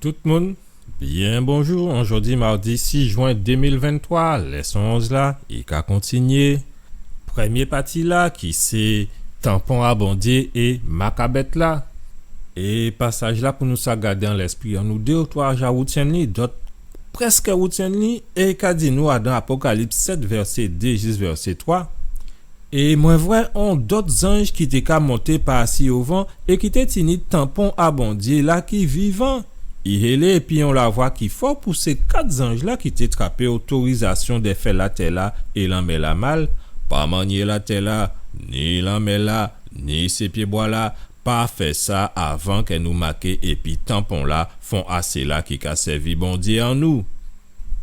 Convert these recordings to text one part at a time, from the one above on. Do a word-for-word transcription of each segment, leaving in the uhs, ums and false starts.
Tout moun, byen bonjou. An jòdi mawdi sis jwen dé mil venntwa, lèson onz la, i ka kontinyé. Prèmyé pati la, ki sé tanpon a Bondyé é makabèt la. É pasaj la pou nou sa gadé an lèspri an nou, dé ou twa ja woutyenn li, dòt prèskè woutyenn li, é i ka di nou adan Apokalips sèt, vèsé dé jis vèsé twa. É mwen vwè on dòt zanj ki té ka monté pa si ovan é ki té tini tanpon a Bondyé la ki vivan. I hélé épi on lavwa ki fò pou sé kat zanj la ki té trapé otorizasyon dè fè latè la é lanmè la mal, pa mannyé latè la, ni lanmè la, ni sé pyébwa la, pa fè sa avan kè nou maké épi tanpon la fon a séla ki ka sèvi Bondyé an nou.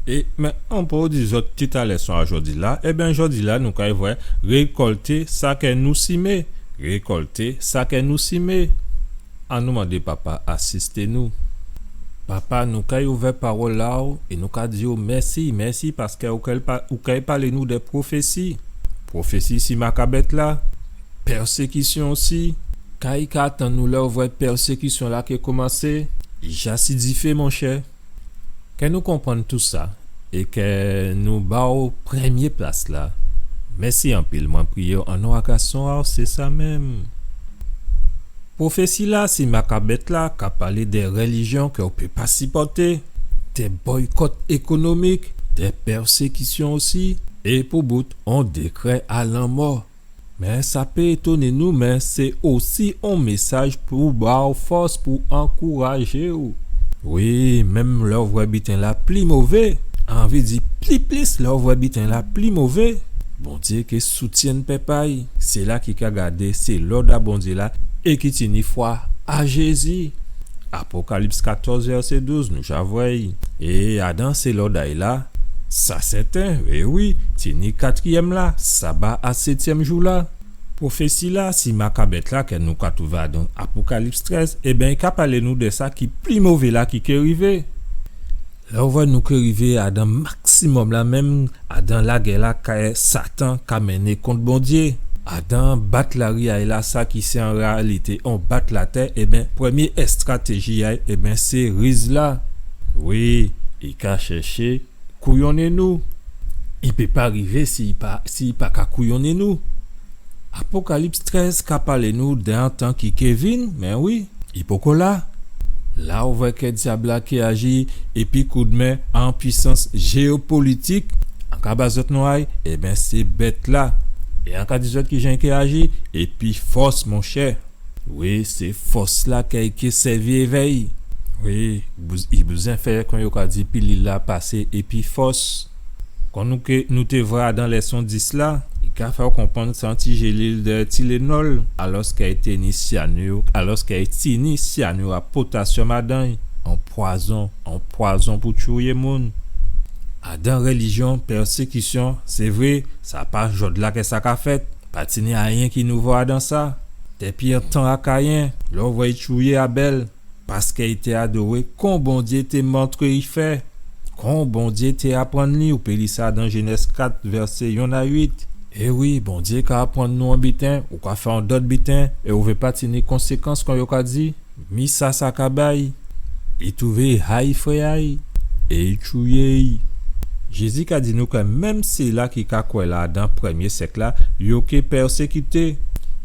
É, mé an pou di zòt tit a lèson a jòdi la, ében, jòdi la, nou kay vwè, rékòlté sa kè nou simé. Rékòlté sa kè nou simé. Annou mandé Papa asisté nou. Papa, nou kay ouvè pawòl a-w é nou ka di-w mèsi, mèsi paskè ou kay pa-, ou kay palé nou dè pwofési. Pwofési si makabèt la, pèsékisyon osi. Ka i ka atann nou lè ou vwè pèsékisyon la ké koumansé, i ja si difé, monchè. Kè nou konprann tousa é kè nou ba-w prèmyé plas la. Mèsi anpil, mwen priyé-w an non a Gason a-w, sé sa menm. Pwofési la si makabèt la ka palé dè rèlijyon kè ou pé pa sipòté, dè bòykòt ékonomik, dè pèsékisyon osi, é pou bout, on dékrè a lanmò. Mé sa pé étoné nou, mé sé osi on mésaj pou ba-w fòs, pou ankourajé-w. Wi, menm lè ou vwè biten la pli mové, anvi di pli plis lè ou vwè biten la pli mové, Bondyé ké soutyenn pèp a-y. Séla ki ka gadé sé lòd a Bondyé la é ki tini fwa a Jézi. Apokalips katòz, vèsé douz, nou ja vwè-y. É adan sé lòd a-y la, sa sèten, é wi, tini katriyèm la, saba a sétyèm jou la. Pwofési la si makabèt la kè nou ka twouvé adan Apokalips trèz, ében, i ka palé nou dè sa ki pli mové la ki ké rivé. Lè ou vwè nou ké rivé adan maksimòm la menm, adan lagè la kè Satan ka mennen kont Bondyé. Adan bat lari a-y la, sa ki sé an réyalité on bat latè, ében, prèmyé èstratéji a-y, ében, sé riz la. Wi, i ka chèché kouyonné nou. I pé pa rivé si i pa, si i pa ka kouyonné nou. Apokalips trèz ka palé nou dè on tan ki ké vin, mé wi, i poko la. La ou vwè kè dyab la ké aji épi koudmen an pwisans jéopolitik, an ka ba zòt non a-y, ében, sé bèt la. É an ka di zòt kijan i ké aji, épi fòs, monchè. Wi, sé fòs la kè i ké sèvi évè-y. Wi, bouz-, i bouzwen fè, kon yo ka di, pilil la pasé épi fòs. Kon nou ké, nou té vwè adan lèson dis la, i ka fè-w konprann sé on ti jélil dè Tylenol, alòskè i tini syanir, alòskè i tini syanir a potasyòm adan-y, on pwazon, on pwazon pou tchouyé moun. Adan rèlijyon, pèsékisyon, sé vré, sa pa jòdla kè sa ka fèt, pa tini ayen ki nouvo adan sa. Dépi an tan a Kayen, lè ou vwè i tchouyé Abèl, paskè i té adoré kon Bondyé té montré i fè, kon Bondyé té aprann li, ou pé li sa dan Jénèz kat, vèsé yonn a uit. É wi, Bondyé ka aprann nou on biten, ou ka fè on dòt biten, é ou vé pa tini konsékans, kon yo ka di, mi sa sa ka bay. I twouvé i hay frè a-y, é i tchouyé-y. Jézi ka di nou kè menm sila ki ka kwè la dan prèmyé syèk la, yo ké pèsékité,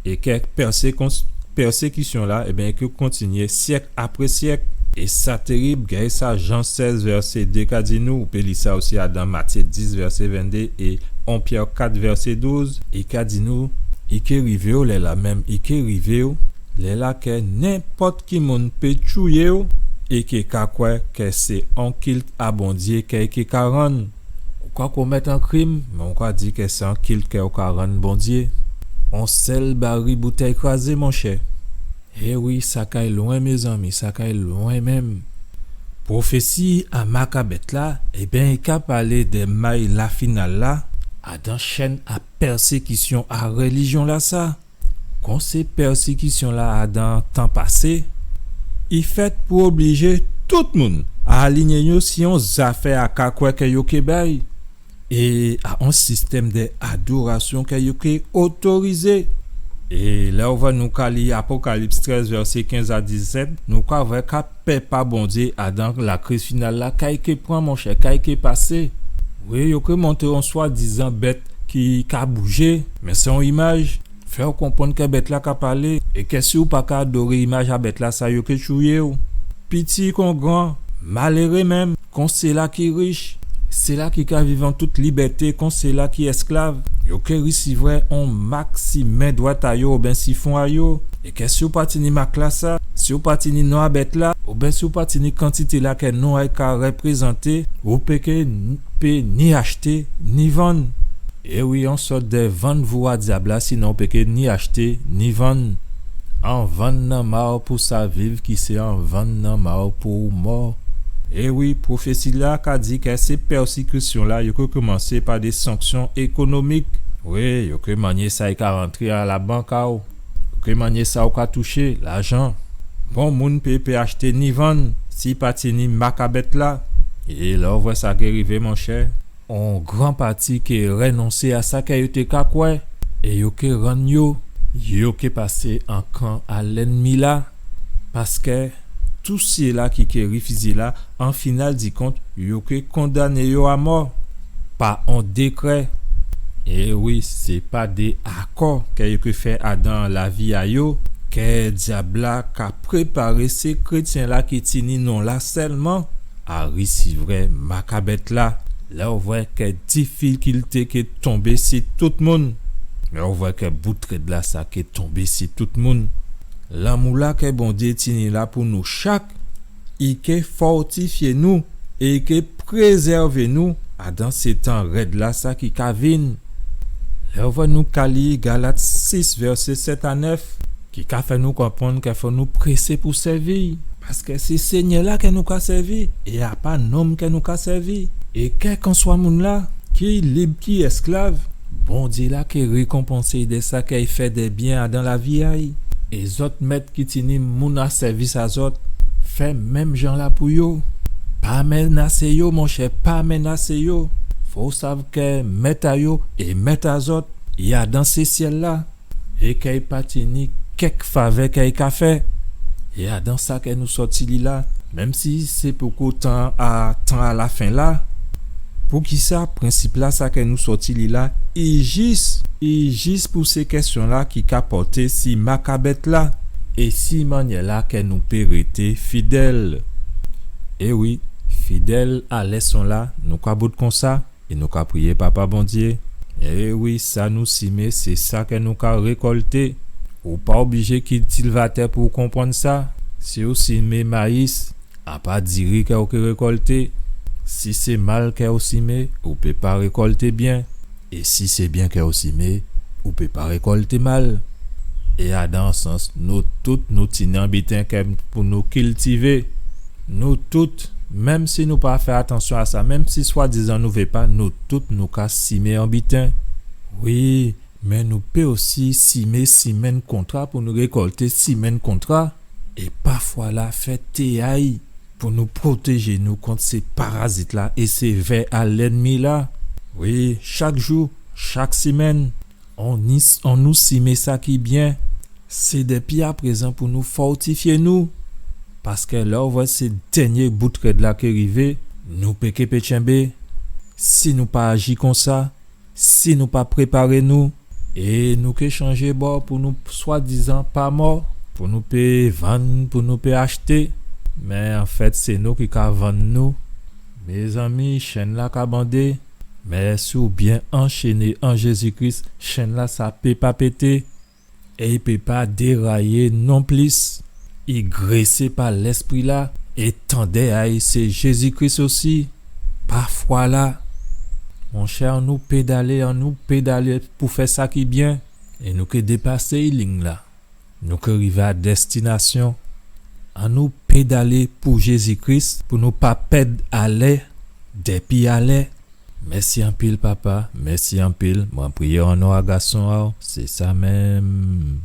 é kè pèsékons-, pèsékisyon la, ében, ké kontinyé syèk apré syèk. É sa tèrib, gay sa Jan sèz vèsé dé ka di nou, ou pé li sa osi adan Matyé dis vèsé venndé é on Pyè kat vèsé douz, i ka di nou, i ké rivé-w lè la menm, i ké rivé-w lè la kè nenpòt ki moun pé tchouyé-w, é ké ka kwè kè sé on kilt a Bondyé kè i ké ka rann. Ou ka komèt on krim, mé ou ka di kè sé on kilt kè ou ka rann Bondyé. On sèl bari boutèy krazé, monchè. É wi, sa kay lwen, mézanmi, sa kay lwen menm. Pwofési a makabèt la, ében, i ka palé dè may lafinal la, adan chèn a pèsékisyon a rèlijyon la sa. Kon sé pèsékisyon la adan tan pasé, i fèt pou oblijé tout moun a alinyé yo si on zafè a ka kwè kè yo ké bay. É a on sistèm dè adorasyon kè yo ké otorizé. É lè ou vwè nou ka li Apokalips trèz, vèsé kenz a disèt, nou ka vwè ka pèp a Bondyé adan lakriz final la, ka i ké pran, monchè, ka i ké pasé. Wi, yo ké montré on swadizan bèt ki ka boujé, mé sé on imaj. Fè ou konprann kè bèt la ka palé, é kè si ou pa ka adoré imaj a bèt la, sa yo ké tchouyé ou. Piti kon gran, maléré menm, kon sila ki rich, sila ki ka viv an tout libèté, kon sila ki èsklav, yo ké risivwè on mak si men dwèt a yo oben si fon a yo. É kè si ou pa tini mak la sa, si ou pa tini non a bèt la, oben si ou pa tini kantité la kè non a-y ka réprézanté, ou pé ké n-, pé ni achté, ni vann. É wi, on sòt dè vann vou a dyab la, sinon ou pé ké ni achté, ni vann. An vann nan ma-w pou sa viv ki sé an vann nan ma-w pou ou mò. É wi, pwofési la ka di kè sé pèsikisyon la, yo ké koumansé pa dé sanksyon ékonomik. Wi, yo ké manyé sa i ka rantré a labank a-w. Yo ké manyé sa ou ka touché, lajan. Bon moun pé pé achté ni vann, si pa tini mak a bèt la. É lè ou vwè sa ké rivé, monchè, on gran pati ké rènonsé a sa kè yo té ka kwè, é yo ké rann yo, yo ké pasé an kan a lènmi la, paskè tou sila ki ké rifizé la, an final di kont, yo ké kondané yo a mò pa on dékrè. É wi, sé pa dé akò kè yo ké fè adan lavi a yo, kè dyab la ka préparé sé krétyen la ki tini non la sèlman a risivwè mak a bèt la. Lè ou vwè kè difikilté ké tonbé si tout moun, lè ou vwè kè bout rèd la sa ké tonbé si tout moun, lanmou la kè Bondyé tini la pou nou chak, i ké fòtifyé nou é i ké prézèvé nou adan sé tan rèd la sa ki ka vin. Lè ou vwè nou ka li Galat sis, vèsé sèt a nèf, ki ka fè nou konprann kè fò nou présé pou sèvi. Paskè sé Sényè la kè nou ka sèvi, é a pa nonm kè nou ka sèvi. É kèlkanswa moun la, ki lib, ki èsklav, Bondyé la ké rékonpansé-y dè sa kè i fè dè byen adan lavi a-y. É zòt mèt ki tini moun a sèvis a zòt, fè menm jan la pou yo. Pa ménasé yo, monchè, pa ménasé yo. Fò ou sav kè mèt a yo é mèt a zòt, i adan sé syèl la. É kè i pa tini kèk favè kè i ka fè. É adan sa kè nou sòti li la, menm si sé poko tan a, tan a lafen la. Poukisa prensip la sa kè nou sòti li la, i jis, i jis pou sé kèsyon la ki ka pòté si mak a bèt la, é si mannyè la kè nou pé rété fidèl. É wi, fidèl a lèson la, nou ka bout konsa. É nou ka priyé Papa Bondyé. É wi, sa nou simé, sé sa kè nou ka rékòlté. Ou pa oblijé kiltivatè pou ou konprann sa. Si ou simé mayis, a pa diri kè ou ké rékòlté. Si sé mal kè ou simé, ou pé pa rékòlté byen. É si sé byen kè ou simé, ou pé pa rékòlté mal. É adan on sans, nou tout nou tini on biten kè pou nou kiltivé. Nou tout, menm si nou pa fè atansyon a sa, menm si swadizan nou vé pa, nou tout nou ka simé on biten. Wi, mé nou pé osi simé simenn kontra pou nou rékòlté simenn kontra. É pafwa la fè té a-y pou nou pwotéjé nou kont sé parazit la é sé vè a lènmi la. Wi, chak jou, chak simenn, annou, annou simé sa ki byen. Sé dépi aprézan pou nou fòtifyé nou. Paskè lè ou vwè sé dènyé bout rèd la ké rivé, nou pé ké pé tchenbé. Si nou pa aji konsa, si nou pa préparé nou, é nou ké chanjé bò pou nou swadizan pa mò, pou nou pé vann, pou nou pé achté. Mé anfèt, sé nou ki ka vann nou. Mézanmi, chenn la ka bandé. Mé si ou byen anchéné an Jézi Kris, chenn la sa pé pa pété, é i pé pa dérayé non plis. I grésé pa Lèspri la, é tandè a-y sé Jézi Kris osi, pa fwa la. Monchè, annou pédalé, annou pédalé pou fè sa ki byen, é nou ké dépasé lign la. Nou ké rivé a dèstinasyon. Annou pédalé pou Jézi Kris, pou nou pa pèd alè, dépi alè. Mèsi anpil, Papa, mèsi anpil. Mwen priyé an non a Gason a-w, sé sa menm.